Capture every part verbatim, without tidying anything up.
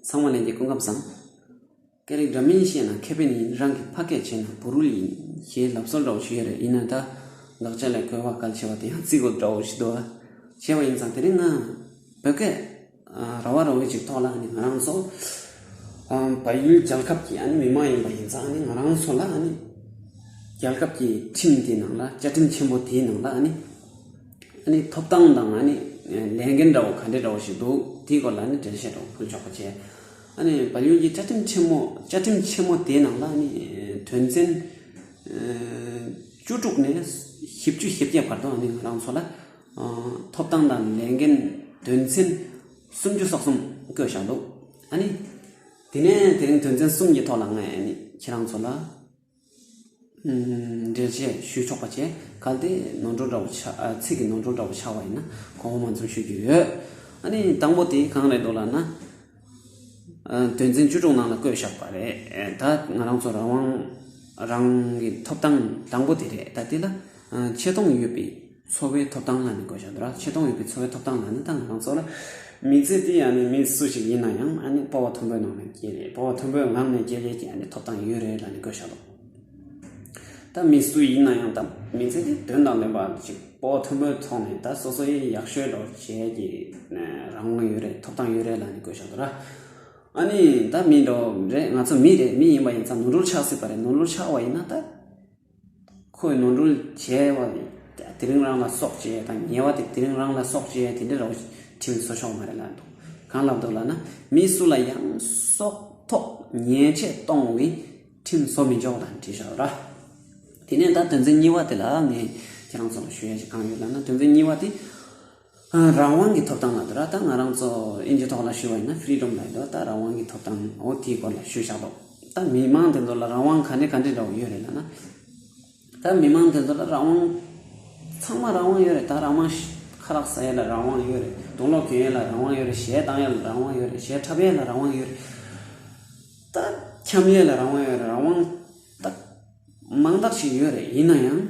ཚང་མ་ལྷན་རྒྱས་སྐུ་ཁམས་བཟང་། སྐད་རིགས་འདྲ་མིན་ཤེས་ན་ཁེ་ཕན་ཡིན། རང་གི་ཕ་སྐད་བྱས་ན་བུ་རུལ་ཡིན་ཞེས་ལབ་སྲོལ་འདྲ་བོ་ཞིག་ཡོད་རེད། ཡིན་ན་ད་དགག་བྱ་ལས་གོ་བ་གལ་ཆེ་བ་དེ་ཡང་བརྩི་དགོས་འདྲ་བོ་ཞིག་འདུག་ཨ། བྱས་པ་ཡིན་ཙང་དེ་རིང་ང་བོད་སྐད་ཨ་ར་བ་ར་བའི་ཅིག་ཐོག་ལ་ཨ་ནི་ང་རང་ཚོ་ཨ་བལ་ཡུལ་རྒྱལ་ཁབ་ཀྱི་ཨ་ནི་མི་མང་ཡིན་པ་ཡིན་ཙང་ཨ་ནི་ང་རང་ཚོ་ལ་ཨ་ནི་རྒྱལ་ཁབ་ཀྱི་ཁྲིམས་དེའི་ནང་ལ་བཅའ་ཁྲིམས་ཆེན་པོ་དེའི་ནང་ལ་ཨ་ནི་ཨ་ནི་ཐོབ་ཐང་དང་ཨ་ནི་ལས་འགན་འདྲ་བོ་ག་འདྲ་འདྲ་བོ་ཞིག་འདུག་དེའི་སྐོར་ལ་ཨ་ནི་འགྲེལ་བཤད་འདྲ་བོ་ཕུལ་ཆོག་པ་བྱས། ཨ་ནི་བལ་ཡུལ་གྱི་བཅའ་ཁྲིམས་ཆེན་མོ་བཅའ་ཁྲིམས་ཆེན་མོ་དེའི་ནང་ལ་ཨ་ནི་དོན་ཚན་བཅུ་དྲུག་ནས་བཞི་བཅུ་ཞེ་བརྒྱད་བར་དུ་ཨ་ནི་ང་རང་ཚོ་ལ་ཐོབ་ཐང་དང་ལས་འགན་དོན་ཚན་སུམ་ཅུ་སོ་གསུམ་བཀོད་བཞག་འདུག་ཨ་ནི་དེ་ནས་དེ་རིང་དོན་ཚན་གསུམ་གྱི་ཐོག་ལ་ངས་ཨ་ནི་ཁྱེད་རང་ཚོ་ལ། འགྲེལ་བཤད་ཞུས་ཆོག་པ་བྱས། གལ་ཏེ་ནོར་འཁྲུལ་འདྲ་བོ་ཆགས་ཨ་ཚིག་གི་ནོར་འཁྲུལ་འདྲ་བོ་ཆགས་པ་ཡིན་ན་དགོངས་པ་མ་ཚོམ་ཞུ་རྒྱུ་ཡོད། ཨ་ནི་དང་པོ་དེ་གང་རེད་འདུག་ལབ་ན། ཨ་དོན་ཚན་བཅུ་དྲུག་ནང་ལ་བཀོད་བཞག་པ་རེད། ད་ང་རང་ཚོ་རང་དབང་རང་གི་ཐོབ་ཐང་དང་པོ་དེ་རེད། ད་དེ་ལ་ཨ་ཆེ་མཐོང་ཡོད་པའི་འཚོ་བའི་ཐོབ་ཐང་ལབ་ནས་བཀོད་བཞག་འདུག་ར། ཆེ་མཐོང་ཡོད་པའི་འཚོ་བའི་ཐོབ་ཐང་ལབ་ན་ད་ང་རང་ཚོ་ལ་མི་ཚེ་འདི་ཨ་ནི་མི་སུ་ཞིག་ཡིན་ན་ཡང་ཨ་ནི་སྤོབས་པ་མཐོན་པོའི་ནང་ནས་སྐྱེས་ཡས་སྤོབས་པ་མཐོན་པོའི་ངང་ནས་སྐྱེས་ཡས་ཀྱི་ཨ་ནི་ཐོབ་ཐང་ཡོད་རེད་ལབ་ནས་བཀོད་བཞག་འདུག་ད་མི་སུ་ཡིན་ན་ཡང་ད་མི་ཚེ་འདི་དོན་དང་ལྡན་པ་ཅིག་སྤོབས་པ་མཐོན་པོའི་ཐོག་ནས་ད་སོ་སོ་ཡི་ཡག་ཤོས་འདྲ་བྱེད་ཀྱི་རང་དབང་ཡོད་རེད། ཐོབ་ཐང་ཡོད་རེད་ལབ་ནས་བཀོད་བཞག་འདུག་ར། ཨ་ནི་ད་མི་འདྲ་རེད། ང་ཚོ་མི་རེད། མི་ཡིན་པ་ཡིན་ཙང་ནོར་འཁྲུལ་ཆགས་སྲིད་པ་རེད། ནོར་འཁྲུལ་ཆགས་པ་ཡིན་ན་ད་ཁོས་ནོར་འཁྲུལ་བྱས་པ་དེ་རིང་རང་ལ་སྲོག་བཅད་དང་ཉེས་པ་དེ་དེ་རིང་རང་ལ་སྲོག་བཅད་དེ་འདྲ་རོགས་ཁྲིམས་བཟོ་ཆོག་མ་རེད་ལབ་འདུག་གང་ལབ་འདུག་ལབ་ན་མི་སུ་ལ་ཡང་སྲོག་ཐོག་ཉེས་ཆད་གཏོང་བའི་ཁྲིམས་བཟོ་མི་ཆོག་ལབ་བྲིས་བཞག་ར། དེ་ནས་ད་དོན་ཚན་གཉིས་པ་དེ་ལ་ངས་ཁྱེད་རང་ཚོ་ལ་ཞུ་ཡ་ཞིག་གང་ཡོད་ལབ་ན་དོན་ཚན་གཉིས་པ་དེ། ཨ་རང་དབང་གི་ཐོབ་ཐང་ལབ་འདུག་ར། ད་ང་རང་ཚོ་ཨིན་ཇི་ཐོག་ལ་ཞུས་པ་ཡིན་ན་ཕི་རི་ཌོམ་ལབ་འདུག་ད་རང་དབང་གི་ཐོབ་ཐང་འོ་དེའི་སྐོར་ལ་ཞུས་བཞག་འདུག་ད་མི་མང་དེ་ཚོ་ལ་རང་དབང་ག་འདྲ་ག་འདྲ་འདྲ་བོ་ཡོད་རེད་ལབ་ན། ད་མི་མང་དེ་ཚོ་ལ་རང་དབང་ཚང་མ་རང་དབང་ཡོད་རེད། ད་རང་དབང་ཤ་ཁ་ལག་ཟ་ཡས་ལ་རང་དབང་ཡོད་རེད། དུང་ལོག་གྱོན་ཡས་ལ་རང་དབང་ཡོད་རེད། གཞས་བཏང་ཡས་ལ་རང་དབང་ཡོད་རེད། གཞས་འཁྲབ་ཡས་ལ་རང་དབང་ཡོད་རེད། ད་འཁྱམ་ཡས་ལ་རང་དབང་ཡོད་རེད། རང་དབང་ད་མང་དག་ཞིག་ཡོད་རེད། ཡིན་ན་ཡང་།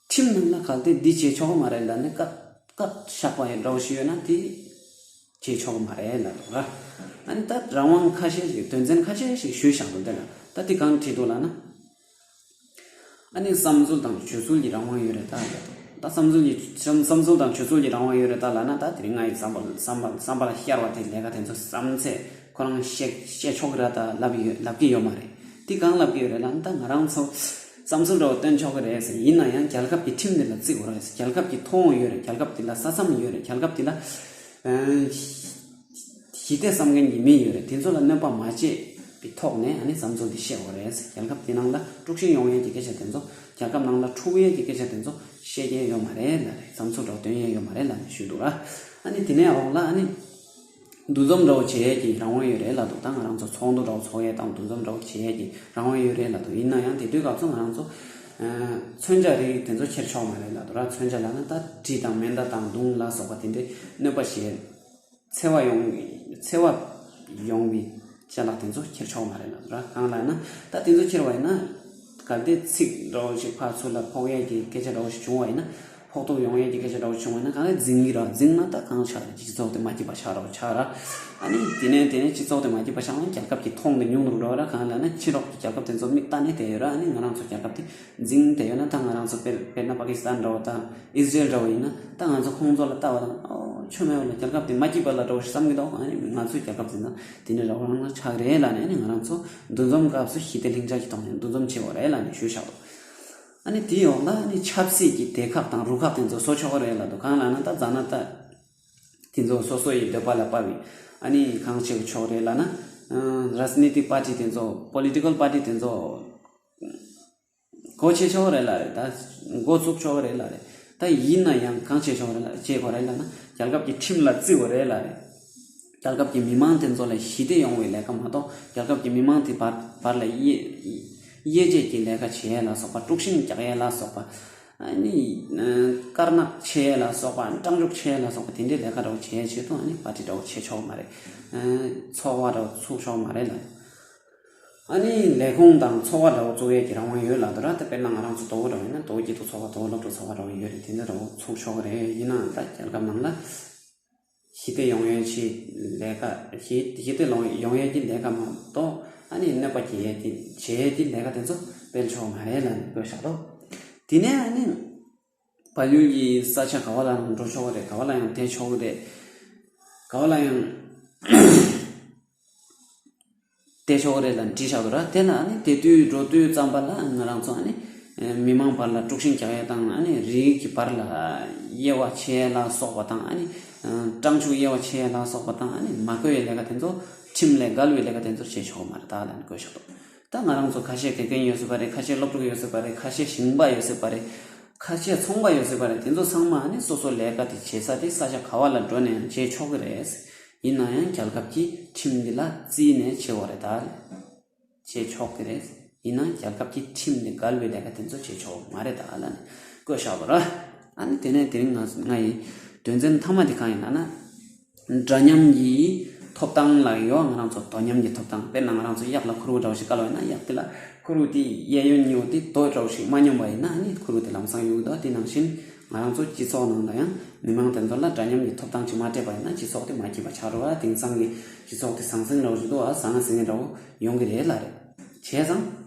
ཁྲིམས་ནང་ལ་གལ་ཏེ་འདི་བྱེད་ཆོག་གི་མ་རེད་ལབ་ནས་བཀག་བཀག་བཞག་པ་ཡང་འདྲ་བོ་ཞིག་ཡོད་ན་དེ་བྱེད་ཆོག་གི་མ་རེད་ལབ་འདུག་ར། ཨ་ནི་ད་རང་དབང་ཁ་ཤས་ཤིག་དོན་ཚན་ཁ་ཤས་ཤིག་ཞུས་བཞག་འདུག་དེ་ལ་ད་དེ་གང་བྲིས་འདུག་ལབ་ན། ཨ་ནི་བསམ་ཚུལ་དང་སྤྱོད་ཚུལ་གྱི་རང་དབང་ཡོད་རེད་ད་ལབ་འདུག་ད་བསམ་ཚུལ་གྱི་བསམ་བསམ་ཚུལ་དང་སྤྱོད་ཚུལ་གྱི་རང་དབང་ཡོད་རེད་ད་ལབ་ན་ད་དེ་རིང་ང་ཡི་བསམ་པ་བསམ་པ་བསམ་པ་ལ་ཤར་བ་དེ་ལས་ཀ་དེ་ཚོ་བསམ་ཚད་ཁོ་རང་བཤད་བཤད་ཆོག་གི་ར་ད་ལབ་ཡོད་ལབ་ཀྱི་ཡོད་མ་རེད། དེ་གང་ལབ་ཀྱི་ཡོད་རེད་ལབ་ན་ད་ང་རང་ཚོ་བསམ་ཚུལ་འདྲ་བོ་བཏོན་ཆོག་གི་རེད་ཟེར། ཡིན་ན་ཡང་རྒྱལ་ཁབ་ཀྱི་ཁྲིམས་འདི་ལ་བརྩི་དགོས་རེད་ཟེར། རྒྱལ་ཁབ་ཀྱི་ཐོ་བ་ཡོད་རེད། རྒྱལ་ཁབ་འདི་ལ་ས་མཚམས་ཡོད་རེད། རྒྱལ་ཁབ་འདི་ལ་ཨ་ཞི་བདེ་བསམ་མཁན་གྱི་མི་ཡོད་རེད། དེ་ཚོ་ལ་གནོད་པ་མ་བྱེད་པའི་ཐོག་ནས་ཨ་ནི་བསམ་ཚུལ་འདི་བཤད་དགོས་རེད་ཟེར། རྒྱལ་ཁབ་འདི་ནང་ལ་དཀྲུག་ཤིང་ཡོང་ཡས་ཀྱི་སྐད་ཆ་དེ་ཚོ་རྒྱལ་ཁབ་ནང་ལ་འཁྲུག་ཡས་ཀྱི་སྐད་ཆ་དེ་ཚོ་བཤད་མཁན་ཡོད་མ་རེད་ལབ་རེད། བསམ་ཚུལ་འདྲ་བོ་བཏོན་ཡས་ཡོད་མ་རེད་ལབ་ནས་ཞུས་འདུག་ར། ཨ་ནི་དེ་ནས་འོག་ལ་ཨ་ནི། འདུ་འཛོམས་འདྲ་བོ་བྱེད་ཡས་ཀྱི་རང་དབང་ཡོད་རེད་ལབ་འདུག་ད་ང་རང་ཚོ་ཚོགས་འདུ་འདྲ་བོ་ཚོགས་ཡས་དང་འདུ་འཛོམས་འདྲ་བོ་བྱེད་ཡས་ཀྱི་རང་དབང་ཡོད་རེད་ལབ་འདུག་ཡིན་ན་ཡང་དེ་དུས་སྐབས་སུ་ང་རང་ཚོ་ཨ་མཚོན་ཆ་རིགས་དེ་ཚོ་འཁྱེར་ཆོག་མ་རེད་ལབ་འདུག་ར། མཚོན་ཆ་ལབ་ན་ད་གྲི་དང་མེ་མདའ་དང་མདུང་ལ་སོགས་པ་དེ་འདྲའི་གནོད་པ་བྱེད་འཚེ་བ་ཡོང་འཚེ་བ་ཡོང་བའི་ཅ་ལག་དེ་ཚོ་འཁྱེར་ཆོག་མ་རེད་ལབ་འདུག་ར། གང་ལབ་ན་ད་དེ་ཚོ་འཁྱེར་བ་ཡིན་ན་གལ་ཏེ་ཚིག་འདྲ་བོ་ཞིག་ཕར་ཚུར་ལ་ཕོག་ཡས་ཀྱི་སྐད་ཆ་འདྲ་བོ་ཞིག་བྱུང་བ་ཡིན་ན། ཕོག་ཐུག་ཡོང་ཡས་ཀྱི་སྐད་ཆ་འདྲ་བོ་བྱུང་བ་ན་གང་ལ་འཛིང་གི་ར། འཛིང་ན་ད་གང་ཆགས་རེད། སྤྱི་ཚོགས་དེ་མ་སྐྱིད་པ་ཆགས་ར་ཆགས་ར། ཨ་ནི་དེ་ནས་དེ་ནས་སྤྱི་ཚོགས་དེ་མ་སྐྱིད་པ་ཆགས་ན་རྒྱལ་ཁབ་ཀྱི་ཐོག་འདི་ཉུང་རུ་འགྲོ་ར། གང་ལབ་ན་ཕྱི་ལོགས་ཀྱི་རྒྱལ་ཁབ་དེ་ཚོ་མིག་ལྟ་ནས་བསྡད་ཡོད་ར། ཨ་ནི་ང་རང་ཚོ་རྒྱལ་ཁབ་དེ་འཛིང་བསྡད་ཡོད་ན་ད་ང་རང་ཚོ་དཔེར་དཔེར་ན་པ་ཀི་སི་ཐན་འདྲ་བོ་དང་ཨི་སི་རེལ་འདྲ་བོ་ཡིན་ན་ད་ང་ཚོ་ཁོང་ཚོ་ལ་ལྟ་བ་དང་ཨོ་ཆོ་མེད་བ་ལ་རྒྱལ་ཁབ་དེ་མ་སྐྱིད་པ་ལ་འདྲ་བོ་ཞིག་བསམ་གི་འདུག་ཨ་ནི་ང་ཚོའི་རྒྱལ་ཁབ་འཛིན་ན་དེ་འདྲ་འདྲ་བོ་རང་ལ་ཆགས་རེད་ལབ་ནས་ཨ་ནི་ང་རང་ཚོ་འདུ་འཛོམས་སྐབས་སུ་ཞི་བདེ་ལྷིང་འཇགས་ཀྱི་ཐོག་ནས་འདུ་འཛོམས་བྱེད་དགོས་རེད་ལབ་ནས་ཞུས་བཞག་འདུག་ཨ་ནི་དེའི་འོག་ལ་ཨ་ནི་ཆབ་སྲིད་ཀྱི་སྡེ་ཁག་དང་རུ་ཁག་དེ་ཚོ་བཟོ་ཆོག་གི་རེད་ལབ་འདུག་གང་ལབ་ན་ད་རྫ་ན་ད་དེ་ཚོ་སོ་སོ་ཡི་འདོད་པ་ལ་དཔའ་བའི་ཨ་ནི་གང་བྱེད་ཆོག་རེད་ལབ་ན། རཱ་ཇ་ནི་ཏི་པར་ཏི་དེ་ཚོ་པོ་ལི་ཊི་ཀལ་པར་ཏི་དེ་ཚོ་སྒོ་ཕྱེ་ཆོག་རེད་ལབ་རེད། ད་འགོ་བཙུགས་ཆོག་རེད་ལབ་རེད། ད་ཡིན་ན་ཡང་གང་བྱེད་ཆོག་རེད་ལབ་བྱེད་དགོས་རེད་ལབ་ན་རྒྱལ་ཁབ་ཀྱི་ཁྲིམས་ལ་བརྩི་དགོས་རེད་ལབ་རེད། རྒྱལ་ཁབ་ཀྱི་མི་མང་དེ་ཚོ་ལ་ཞི་བདེ་ཡོང་བའི་ལས་ཀ་མ་གཏོགས་རྒྱལ་ཁབ་ཀྱི་མི་མང་དེ་བར་བར་ལ་དབྱེ་དབྱེ་འབྱེད་ཀྱི་ལས་ཀ་བྱེད་ཡས་ལ་སོགས་པ། དཀྲུག་ཤིང་རྒྱག་ཡས་ལ་སོགས་པ། ཨ་ནི་དཀར་ནག་ཕྱེ་ཡས་ལ་སོགས་པ། སྐྲག་འཇུག་ཕྱེ་ཡས་ལ་སོགས་པ་དེ་འདྲའི་ལས་ཀ་འདྲ་བོ་བྱེད་ཡས་ཆེད་དུ་ཨ་ནི་པར་ཊི་འདྲ་བོ་བྱེད་ཆོག་མ་རེད། ཚོགས་པ་འདྲ་བོ་ཚུགས་ཆོག་མ་རེད་ལབ། ཨ་ནི་ལས་ཁུངས་དང་ཚོགས་པ་འདྲ་བོ་བཙུགས་ཡས་ཀྱི་རང་དབང་ཡོད་ལབ་འདུག་ར། ད་དཔེར་ན་ང་རང་ཚོ་མདོ་དབུས་འདྲ་བོ་ཡིན་ན་མདོ་དབུས་སྐྱིད་སྡུག་ཚོགས་པ། མདོ་དབུས་སློབ་ཕྲུག་ཚོགས་པ་འདྲ་བོ་ཡོད་རེད། དེ་འདྲ་འདྲ་བོ་ཚུགས་ཆོག་གི་རེད། ཡིན་ནའང་ད་རྒྱལ་ཁབ་ནང་ལ་ ཞི་བདེ་ཡོང་ཡས་ཀྱི་ལས་ཀ། ཞི་ཞི་བདེ་ལོང་ཡོང་ཡས་ཀྱི་ལས་ཀ་མ་གཏོགས་ཨ་ནི་གནོད་པ་སྐྱེལ་ཡས་ཀྱི་བྱེད་ཡས་ཀྱི་ལས་ཀ་དེ་ཚོ་སྤེལ་ཆོག་མ་རེད་ལབ་ནས་བཀོད་བཞག་འདུག་དེ་ནས་ཨ་ནི་བལ་ཡུལ་གྱི་ས་ཆ་ག་བ་ལ་ཡང་འགྲོ་ཆོག་གི་རེད། ག་བ་ལ་ཡང་བསྡད་ཆོག་གི་རེད། ག་བ་ལ་ཡང་བསྡད་ཆོག་གི་རེད་ལབ་བྲིས་བཞག་འདུག་ར། དེ་ལ་ཨ་ནི་དེ་དུས་འགྲོ་དུས་ཙམ་པ་ལ་ང་རང་ཚོ་ཨ་ནི་མི་མང་བར་ལ་དཀྲུག་ཤིང་རྒྱག་ཡས་དང་ཨ་ནི་རིགས་ཀྱི་བར་ལ་དབྱེ་བ་ཕྱེ་ལ་སོགས་པ་དང་ཨ་ནི་སྤྲང་ཕྲུག་དབྱེ་བ་ཕྱེ་ལ་སོགས་པ་དང་ཨ་ནི་མ་དགོས་པའི་ལས་ཀ་དེ་ཚོ་ཁྲིམས་ལས་འགལ་བའི་ལས་ཀ་དེ་ཚོ་བྱེད་ཆོག་གི་མ་རེད་ད་ལབ་ནས་བཀོད་བཞག་འདུག་ད་ང་རང་ཚོ་ཁ་ཤས་དགེ་རྒན་ཡོད་སྲིད་པ་རེད། ཁ་ཤས་སློབ་ཕྲུག་ཡོད་སྲིད་པ་རེད། ཁ་ཤས་ཞིང་པ་ཡོད་སྲིད་པ་རེད། ཁ་ཤས་ཚོང་པ་ཡོད་སྲིད་པ་རེད། དེ་ཚོ་ཚང་མ་ནི་སོ་སོ་ལས་ཀ་དེ་བྱེད་ས་དེ་ས་ཆ་ག་བ་ལ་འགྲོ་ནས་ཡང་བྱེད་ཆོག་གི་རེད། ཡིན་ན་ཡང་རྒྱལ་ཁབ་ཀྱི་ཁྲིམས་འདི་ལ་བརྩིས་ནས་བྱེད་དགོས་རེད་ད། བྱེད་ཆོག་གི་རེད། ཡིན་ན་རྒྱལ་ཁབ་ཀྱི་ཁྲིམས་དེ་འགལ་བའི་ལས་ཀ་དེ་ཚོ་བྱེད་ཆོག་མ་རེད་ད་ལབ་ནས་བཀོད་བཞག་པ་ར། ཨ་ནི་དེ་ནས་དེ་རིང་ང་ང་ཡི་དོན་ཚན་མཐའ་མ་དེ་གང་ཡིན་ལབ་ན། འདྲ་མཉམ་གྱི་ཐོབ་ཐང་ལབ་ཡོད། ང་རང་ཚོ་དོ་མཉམ་གྱི་ཐོབ་ཐང་། དཔེར་ན་ང་རང་ཚོ་གཡག་ལ་ཁུར་བོ་འདྲ་བོ་ཞིག་བཀལ་བ་ཡིན་ན་གཡག་དེ་ལ་ཁུར་བོ་དེ་གཡས་གཡོན་གཉིས་པོ་དེ་རྡོ་འདྲ་བོ་ཞིག་མ་སྙོམས་པ་ཡིན་ན་ཨ་ནི་ཁུར་བོ་དེ་ལམ་སང་གཡུག་འདུག་དེ་ནང་བཞིན་ང་རང་ཚོ་སྤྱི་ཚོགས་ནང་ལ་ཡང་མི་མང་དེ་ཚོ་ལ་འདྲ་མཉམ་གྱི་ཐོབ་ཐང་ཅིག་མ་སྤྲད་པ་ཡིན་ན་སྤྱི་ཚོགས་དེ་མ་སྐྱིད་པ་ཆགས་འགྲོ་བ། དེང་སང་གི་སྤྱི་ཚོགས་དེ་ཟང་ཟིང་འདྲ་བོ་ཞིག་འདུག་ཨ་ཟང་ཟིང་འདྲ་བོ་ཡོང་གི་རེད་ལབ་རེད། བྱས་ཙང་།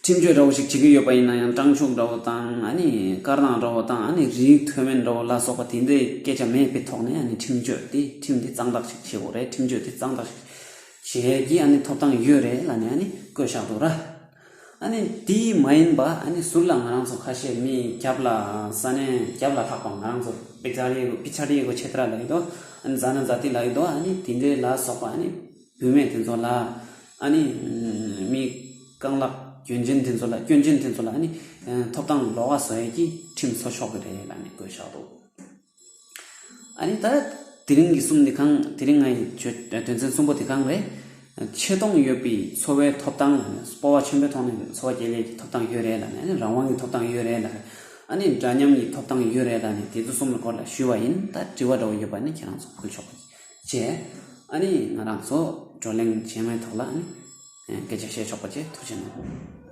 ཁྲིམས་གཅོད་འདྲ་བོ་ཞིག་བྱེད་ཀྱི་ཡོད་པ་ཡིན་ན་ཡང་སྤྲང་ཕྱུག་འདྲ་བོ་དང་ཨ་ནི་དཀར་ནག་འདྲ་བོ་དང་ཨ་ནི་རིགས་མཐོ་དམན་འདྲ་བོ་ལ་སོགས་པ་དེ་འདྲའི་སྐད་ཆ་མེད་པའི་ཐོག་ནས་ཨ་ནི་ཁྲིམས་གཅོད་དེ་ཁྲིམས་དེ་གཙང་དག་ཞིག་བྱེད་དགོས་རེད། ཁྲིམས་གཅོད་དེ་གཙང་དག་ཞིག་བྱེད་ཀྱི་ཨ་ནི་ཐོབ་ཐང་ཡོད་རེད་ལབ་ནས་ཨ་ནི་བཀོད་བཞག་འདུག་ར། ཨ་ནི་དེ་མ་ཡིན་པ་ཨ་ནི་ཟུར་ལ་ང་རང་ཚོ་ཁ་ཤས་མི་རྒྱབ་ལ་ས་གནས་རྒྱབ་ལ་ལྷག་པ་ང་རང་ཚོ་པི་ཆ་རི་པི་ཆ་རི་གོ་ཆེ་ཏྲ་ལ་ཡོད་དོ། ཨ་ནི་ཛ་ན་ཛ་ཏི་ལ་ཡོད་དོ། ཨ་ནི་དེ་འདྲའི་ལ་སོགས་པ་ཨ་ནི་བུད་མེད་དེ་ཚོ་ལ་ཨ་ནི་མི་རྐང་ལག་སྐྱོན་ཅན་དེ་ཚོ་ལ་སྐྱོན་ཅན་དེ་ཚོ་ལ་ཨ་ནི་ཐོབ་ཐང་ལོགས་ཀ་བཟོ་ཡས་ཀྱི་ཁྲིམས་བཟོ་ཆོག་གི་རེད་ལབ་ནས་བཀོད་བཞག་འདུག་ཨ་ནི་ད་དེ་རིང་གི་གསུམ་དེ་གང་། དེ་རིང་ང་ཡི་བརྗོད་དོན་ཚན་གསུམ་པོ་དེ་གང་རེད། ཆེ་མཐོང་ཡོད་པའི་འཚོ་བའི་ཐོབ་ཐང་ལ་ནི་སྤོབས་པ་ཆེན་པོའི་ཐོག་ནས་འཚོ་བ་སྐྱེལ་ཡས་ཀྱི་ཐོབ་ཐང་ཡོད་རེད་ལ་ནི་རང་དབང་གི་ཐོབ་ཐང་ཡོད་རེད་ལ། ཨ་ནི་འདྲ་མཉམ་གྱི་ཐོབ་ཐང་ཡོད་རེད་ལ་ནི་དེ་ཚོ་གསུམ་ལ་སྐོར་ལ་ཞུས་པ་ཡིན། ད་དྲི་བ་འདྲ་བོ་ཡོད་པ་ནི་ཁྱེད་རང་ཚོ་ཕུལ་ཆོག་པ་བྱས། ཨ་ནི་ང་རང་ཚོ་བགྲོ་གླེང་རྗེས་མའི་ཐོག་ལ་ཨ་ནི་སྐད་ཆ་བཤད་ཆོག་པ་བྱས། ཐུགས་རྗེ་གནང་།